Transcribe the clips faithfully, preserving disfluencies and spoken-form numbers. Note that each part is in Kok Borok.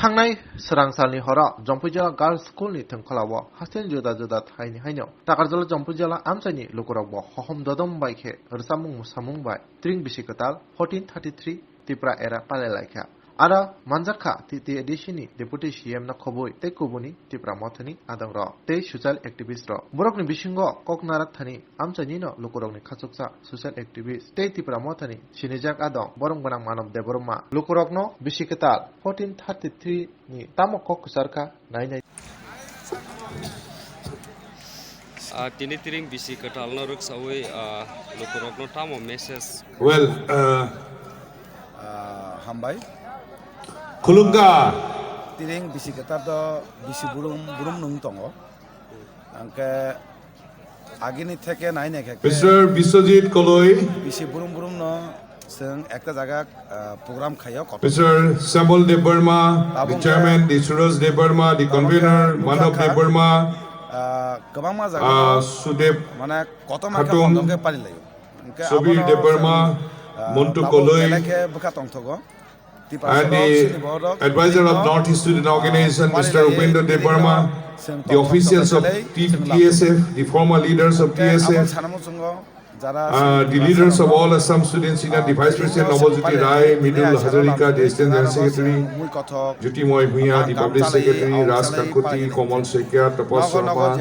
Thangnai swrangsalni horo Jompuijala Girls School ni thwngkhwlao hostel juda juda thaini haino Takarjala Jompuijala amchaini lukurokbo hohom dodom bai khe rwchapmung mwsamung bai Tring Bisi Kwtal fourteen thirty-three Tipra era palailaikha. Aro manjakha T T A D C ni Deputy C M no khobwi tei kubuni Tipra Mothani adongrok tei social activist rok. Borokni bisingo kok narak thani amchainino lukurokni khachuksa social activist tei Tipra Mothani sinijak adong borom gwnang Manob Debbarma lukurokno Bisi Kwtal fourteen thirty-three ni tamo kok kwcharkha nai nai. Ah, tini Tring Bisi Kwtalno rwksawi, ah, lukurokno tamo message? Well, uh, Ah, hambai. Khulumkha. Tring Bisi Kwtal to bisi burum burum nung tongo. Angke agini theke nai nai khe Mister Biswajit Koloi. Bisi burum burum no chwng ekta jaga, ah, program khaio. Mister Shyamol Debbarma, the chairman, the Suraj Debbarma, the convener, Manob Debbarma, ah, kwbangma jaga, ah, Sudev mane kotorma khe Khatung, hondong khe pari laio. Hingke Sobir abono Debbarma, chwng, ah, Montu tabuk Koloi, belai khe bwkha tongthogo. And the advisor of North East Student Organization, Mister Upendra Debbarma, the officials of T-, T S F, the former leaders of T S F, uh, the leaders of All Assam Students Union, the Vice President Nobojyoti Rai, Mridul Hazarika, the Assistant General Secretary, Jyotimoy Bhuya, the Public Secretary, Raj Kakoti, Komal Saikia, Tapas Sharma,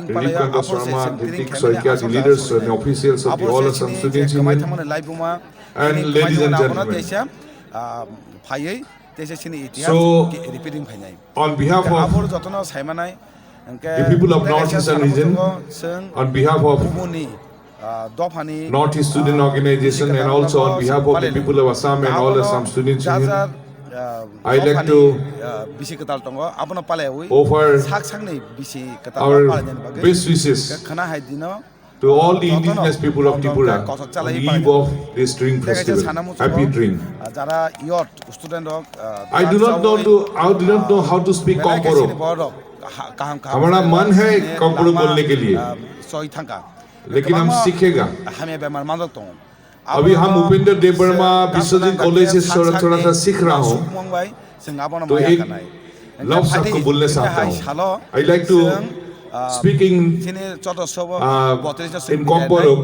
Rilip Kanta Sharma, Ditik Saikia, the leaders and officials of the All Assam Students Union, and ladies and gentlemen. Ah, phaiwi teisa chini itihas. So, repeating phainai. On behalf of the people of North Eastern region, on behalf of North East Student Organization, and also on behalf of the people of Assam and All Assam Students Union, I like to offer our best wishes to all the indigenous people of Tripura on eve of this Tring festival. Happy Tring. I do not know to, I do not know how to speak Kokborok. हमारा मन है कोकबोरोक बोलने के लिए, लेकिन हम सीखेगा। अभी हम उपेंद्र देबबर्मा, विश्वजीत कॉलेज से थोड़ा, थोड़ा सा सीख रहा हूँ। तो एक love shot को बोलने चाहता हूँ। I like to speak in, uh, in Kokborok.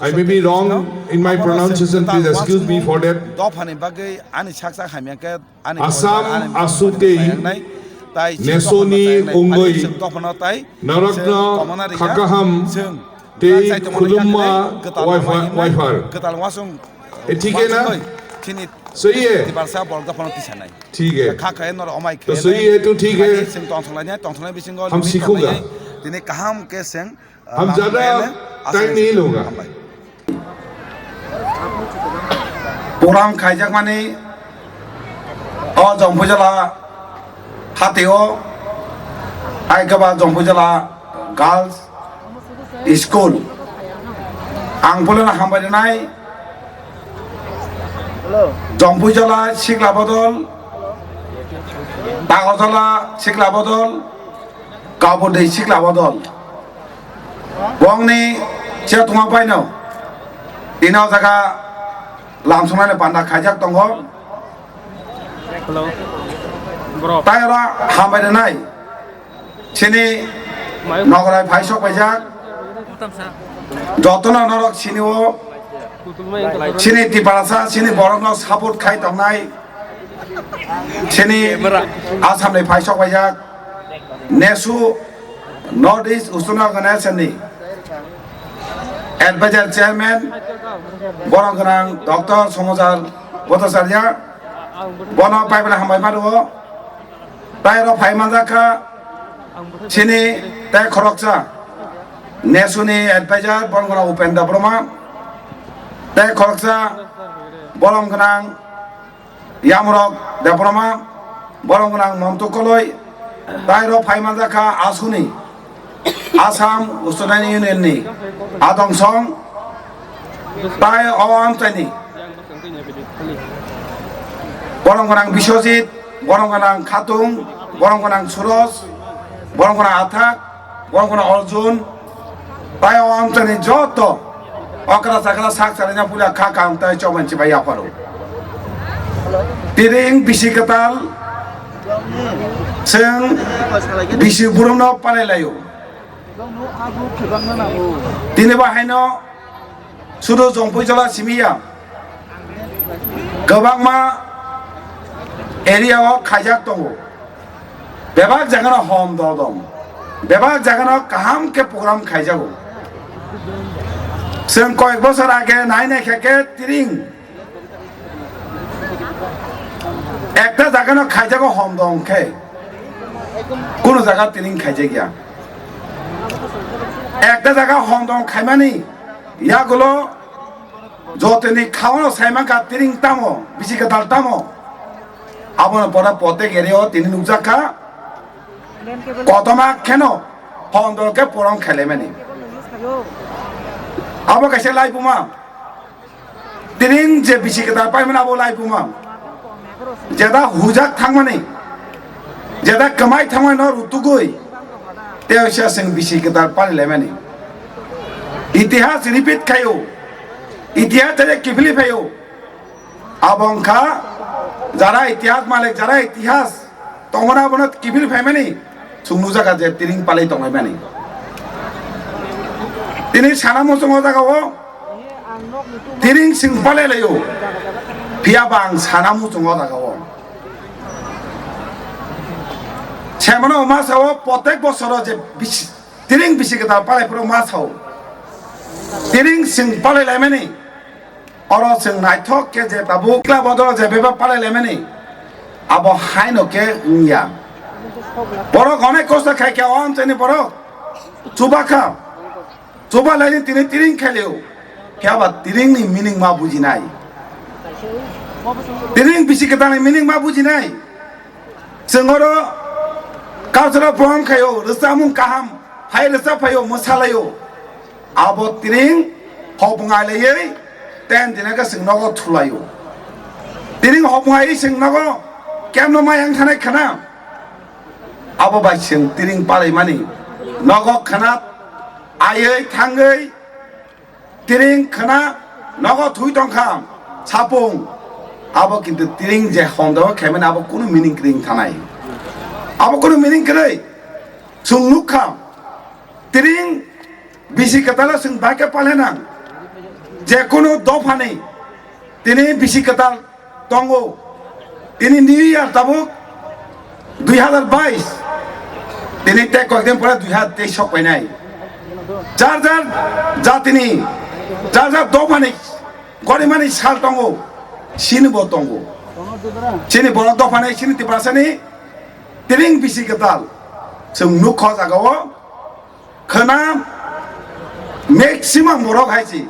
I may be wrong in my pronunciation, please excuse me for that. Assam aswk tei nesoni wngwi norokno kha kaham tei khulumma waipha-, waipar. E, thik hai na? Soi hai. Thik hai. To soi hai, to thik hai. Hum sikhuga. Hum zyada time nahi loga. Program khaijakmani o Jompuijala hatio, Aikaba Jompuijala Girls School. Ang boleno hambai rwnai. Jompuijala sikla bodol, Takarjala sikla bodol, Kabudei sikla bodol. Bongni chetungma baino ino jaga lamsongnani panda khaijak tongo. Hello. Bro. Tai oro hambai rwnai. Chini nograi phaisok paijak. Jotono norok chini o, chini Tiprasa, chini borokno support khai tongnai. Chini Assam ni phaisok paijak. Nesu North East Student Organization ni Advisor Chairman, borok gwnang Doctor Somajal Bhattacharya, bono paibani hambai mano. Tai oro phai manjak kha chini tei khoroksa Nesu ni advisor, borok gwnang Upendra Debbarma, tei khoroksa borok gwnang Yamrok Debbarma, borok gwnang Montu Koloi, tai oro phai manjak kha aswkni Assam Student Union ni adong song, tai o amchaini borok gwnang Biswajit, borok gwnang Khatung, borok gwnang Suros, borok gwnang Athak, borok gwnang Arjun, tai o amchaini joto okra chakra sak chalaina puila kha kaham tai choban chibai yapharo. Tini wng bisi kwtal Chwng bisi burumno palai laio. Tini bo haino sudu Jongpui jola simi ya. Kwbangma area o khaijak tongo. Bebak jagano hom dodom. Bebak jagano kaham khe program khaijago. Chwng koyek bosor age nai nai khe khe tiring ekta jagano khaijago hom dong khe. Kunu jaga tiring khaijak ya. Ekta jaga hom dong khaimani yagulo jotoni khaono saimankha tiring tamo, bisi kwtal tamo. Abono pora potek area o tini nukjak kha. Kotorma kheno hondol khe porom khailaimani. Abo kaisa laibuma. Tiring je bisi kwtal paimani abo laibuma. Jeda hujak thangmani, jeda kwmai thangmani no rutugwi, tei oisa chwng bisi kwtal palilaimani. Itihas repeat khaio, itihas tei kiphilwi phaio. Abo wngkha jara itihas malik, jara itihas tongmani abono kiphil phaimani chwng nukjakha je tiring palai tonglaimani. Tini sana muchung o jaga o tiring chwng palai laio, phiya ba ang sana muchung o jaga o semano ma sao, protek bosoro je bisi, tiring bisi kwtal palai phuru ma sao, tiring chwng palai laimani. Oro chwng naithok khe je tabuk chwla bodol je bebak palai laimani, abo haino khe wngya. Borok onek kosto khai khe o amchaini borok chuba kha, chuba laini tini tiring khailio, phiya ba tiringni meaning ma bujinai, tiring bisi kwtalni meaning ma bujinai. Chwng oro cultural program khaio, rwchapmung kaham, hai rwchap phaio, mwsalaio. Abo tiring hopung ailaiwi ten dina khe chwng nogo thulaio. Tiring hopung aiwi chwng nogo kemno mayang thanai khna. Abo bai chwng tiring palaimani nogo khna aiwi thangwi tiring khna nogo thwi tongkha sapung. Abo kintu tiring je hondao khaimani abo kunu meaning kwrwi thanai. Abo kunu meaning kwrwi chwng nukha. Tiring bisi kwtalo chwng bai khe palenang. Je kunu dophani tini bisi kwtal tongo. Tini New Year tabuk dui hazar bais. Tini tei koyekdin pore dui hazar teis sok painai. Jar jar jatini, jar jar dophani gorimani sal tongo. Chini bo tongo. Chini borok dophani, chini Tiprasani tiring bisi kwtal chwng nukha o jaga o. Khwna maximum borok hai si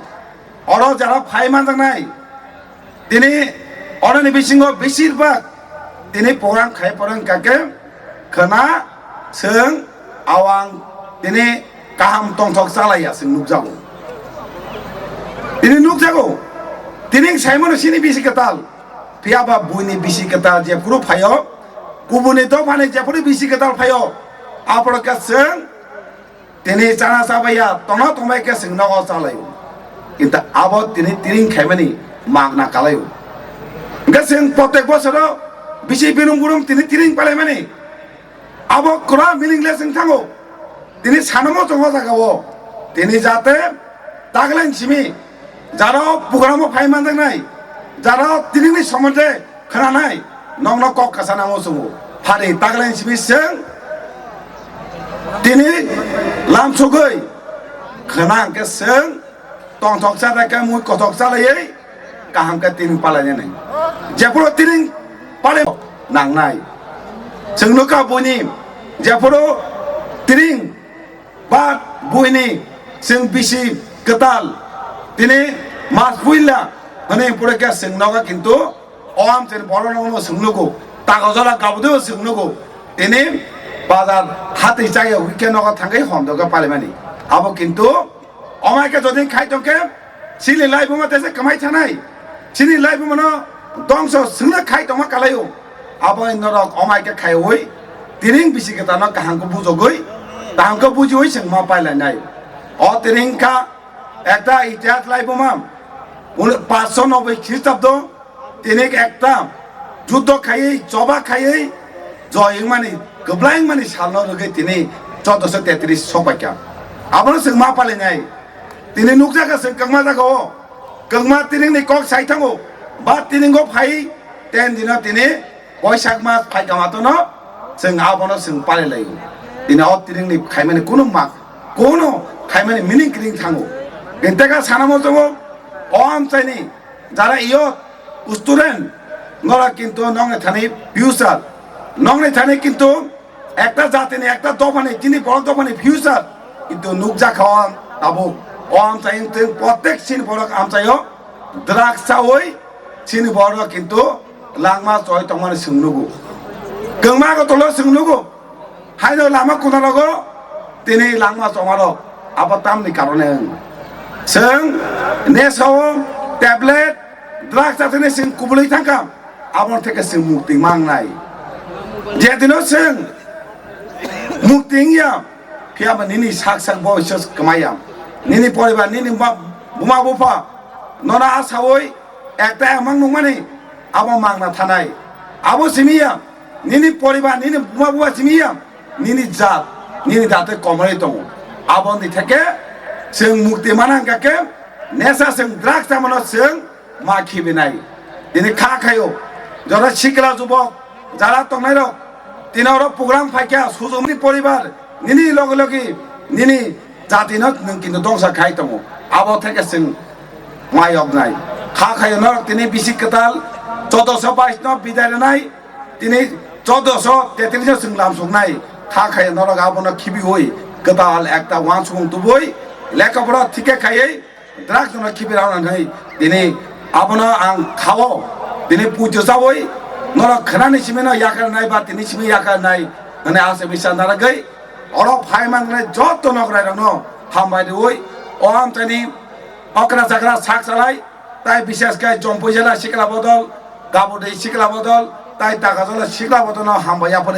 oro jara phai manjaknai. Tini oroni bisingo besir bak tini program khai porong kake khwna chwng awang tini kaham tongthok chalaiya chwng nukjago. Tini nukjago, tini saimano chini bisi kwtal, phiya ba buini bisi kwtal jephuru phaio, kubuni dophani jephuru bisi kwtal phaio, aphuru khe chwng tini chana chabaiya tongna tongbai khe chwng nogo chalaio. Kintu abo tini tiring khaimani magna kalaio. Hwnkhe chwng protek bosoro bisi binung burung tini tiring palaimani. Abo kwbang meaningless wng thango. Tini sanamo chwng o jaga o. Tini jate tagleng simi jara o program o phai manjaknai, jara o tiringni somonde khwnanai, nokno kok kasa nango chwng o. Phari tagleng simi chwng tini lamsogwi khwna hwnkhe chwng tongthok chada khe mui kothok chalaiwi kaham khe tiring palainani. Jephuru tiring palai nangnai. Chwng nukha buini jephuru tiring ba buini chwng bisi kwtal tini mas puila hwnwi pore khe chwng nogo kintu o amchani borok no chwng nugo, tago jora gabudeo chwng nugo tini bazar hatwi chaya hwnkhe nogo thangwi hondokhe palaimani. Abo kintu Omai khe jodi khai tong khe, chini laibuma tesa kwmai thanai. Chini laibuma no dongso swngna khai tongma kalaio. Abo norok omai khe khaiwi, tiring bisi kwtalno kaham khe bujogwi, kaham khe bujiwi chwng ma pailainai. O tiring kha ekta itihas laibuma, uni paanch sho noboi Khristabdo, tini ekta juddo khaiwi, choba khaiwi, Joy wngmani, kwplai wngmani salno rwgwi tini chaudoso tetris sokpaikha. Abono chwng ma palinai. Tini nukjakha chwng kwngma jagao. Kwngma tinini kok sai thango. Ba tiningo phai ten dino tini Boisak mas phaikha matono chwng abono chwng palilaio. Tini o tinini khaimani kunu ma, kunu khaimani meaning kwrwng thango. Tini teka sana mo tongo, o amchaini jara iyo student, nora kintu nongni thani future, nongni thani kintu ekta jatini, ekta dophani, chini borok dophani future, kintu nukjakha o ang tabuk. O amchai wngtwng, protek chini borok amchaio drugs chaui chini borok kintu langma choi tongmani chwng nugo. Kwngma gotolo chwng nugo. Haino lama kunalogo tini langma chomarok abo tamni karone wng. Chwng nesao tablet, drugs chathani chwng kubulwi thangkha, aboni theke chwng mukti mangnai. Jedino chwng mukti wngya, phiyaba nini sak sak boiso kwmaya. Nini poribar, nini ma-, buma bupha nono asaui ekta emang nungmani abo mangna thanai. Abo simiya, nini poribar, nini buma bupha simiya, nini jat, nini jatwi komorwi tongo. Aboni theke chwng mukti mana hwnkha khe nesa chwng drugs chamano chwng ma khibinai. Tini kha khaio, jora sikla jubok, jara tongnairok, tini oro program phaikha, sujumni poribar, nini logi logi, nini jatino nwng kintu dongsa khai tongo. Abo theke chwng mayoknai. Kha khaio norok tini bisi kwtal, chaudoso bais no bidai rwnai, tini chaudoso tetris no chwng lamsoknai. Kha khaio norok abono khibiui kwtal ekta uansukmung tubui, lekha pora thike khaiwi, drugs no khibi rwna hwnwi tini abono ang khao, tini pujo chaui norok khwnani simi no yakar nai ba tini simi yakar nai hwnwi ase bisa naragwi oro phai mangnai joto nokrai rokno hambai rwui o amchaini okra chakra sak salai tai bishesh khe Jompui jela sikla bodol, Gabodei sikla bodol tai Takajala sikla bodol no hambai yapharwi